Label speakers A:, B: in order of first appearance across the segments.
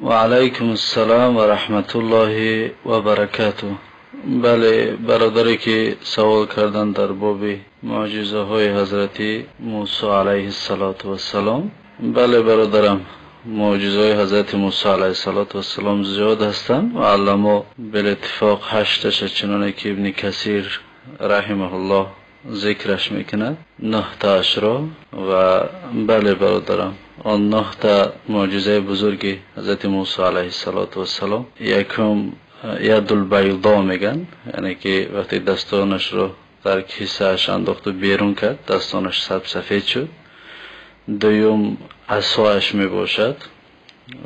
A: و علیکم السلام و رحمت الله و برکاته. بله، برادری که سوال کردن در باب معجزه های حضرت موسی علیه السلام، بله برادرم، معجزه های حضرت موسی علیه السلام زیاد هستند و علما بالاتفاق 8 چنانه که ابن کثیر رحمه الله ذکرش میکند، 9 تاش را. و بله برادرم، آن 9 تا معجزه بزرگی حضرت موسی علیه السلام، یکم ید البیضا میگن، یعنی که وقتی دستانش رو در کیسه‌اش انداخت و بیرون کرد، دستانش سفید شد. دوم عصایش میباشد،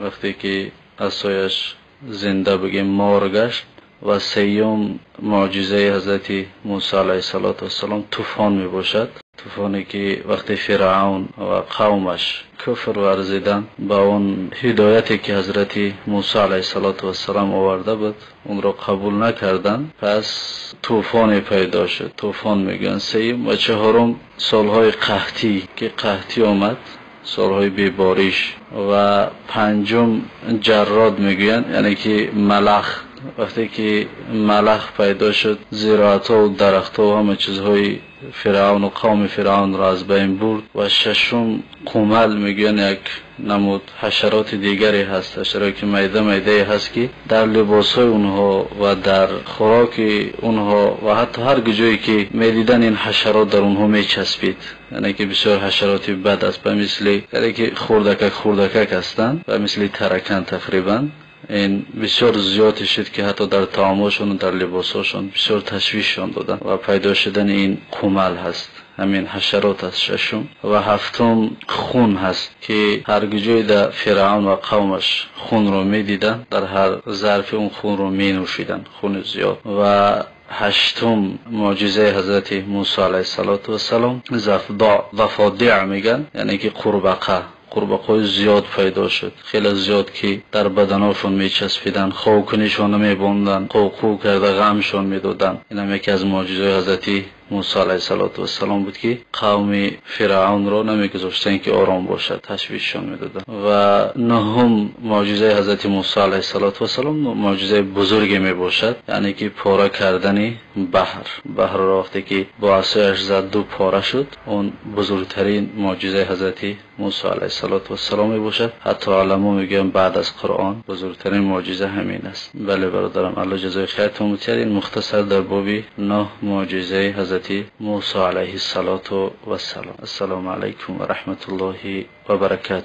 A: وقتی که عصایش زنده بگیم مار گشت. و سیوم معجزه حضرت موسی علیه السلام طوفان میباشد، طوفانی که وقتی فرعون و قومش کفر ورزیدن به اون هدایتی که حضرت موسی علیه السلام آورده بود اون را قبول نکردن، پس طوفان پیدا شد، طوفان میگن. سیوم. و چهارم سالهای قحطی که قحطی آمد، سالهای بیباریش. و پنجم جراد میگوین، یعنی که ملخ، وقتی که ملخ پیدا شد زراعت ها و درخت ها و همه چیزهای فرعون و قوم فرعون را از بین برد. و ششم قمل میگن، یک نمود حشرات دیگری هست، حشرات که میده میده هست که در لباس های اونها و در خوراک اونها و حتی هر جایی که میدیدن این حشرات در اونها میچسبید، یعنی که بسیار حشرات بد است، به مثل یعنی که خوردکک خوردکک هستند و مثل ترکن تقریبا. این بسیار زیاد شد که حتی در طعامشون و در لباساشون بسیار تشویششان دادن و پیدا شدن این قمل هست، همین حشرات هست ششم. و هفتم خون هست که هر جای در فرعون و قومش خون رو میدیدن، در هر ظرف اون خون رو می نوشیدن، خون زیاد. و هشتم معجزه حضرت موسی علیه السلام ضفادع میگن، یعنی که قورباغه، قورباغه‌های زیاد پیدا شد، خیلی زیاد که در بدناشون میچسبیدن، خوکنیشون میبوندن، قوقو کرده غمشون میدادن. این هم یکی از معجزه‌های حضرت موسی علیه السلام بود که قوم فرعون را نمیگذاشتن که آرام باشد، تشویششان میدادن. و نهم معجزه حضرت موسی علیه السلام معجزه بزرگی میباشد، یعنی که پاره کردن بحر، بحر را وقتی که با عصایش زد دو پاره شد، اون بزرگترین معجزه حضرت موسی علیه السلام میباشد. حتی علما میگن بعد از قرآن بزرگترین معجزه همین است. بله برادرم، الله جزای خیرتون بده. این مختصر در باب 9 معجزه حضرت موسی علیه السلام. السلام علیکم و رحمت الله و برکاته.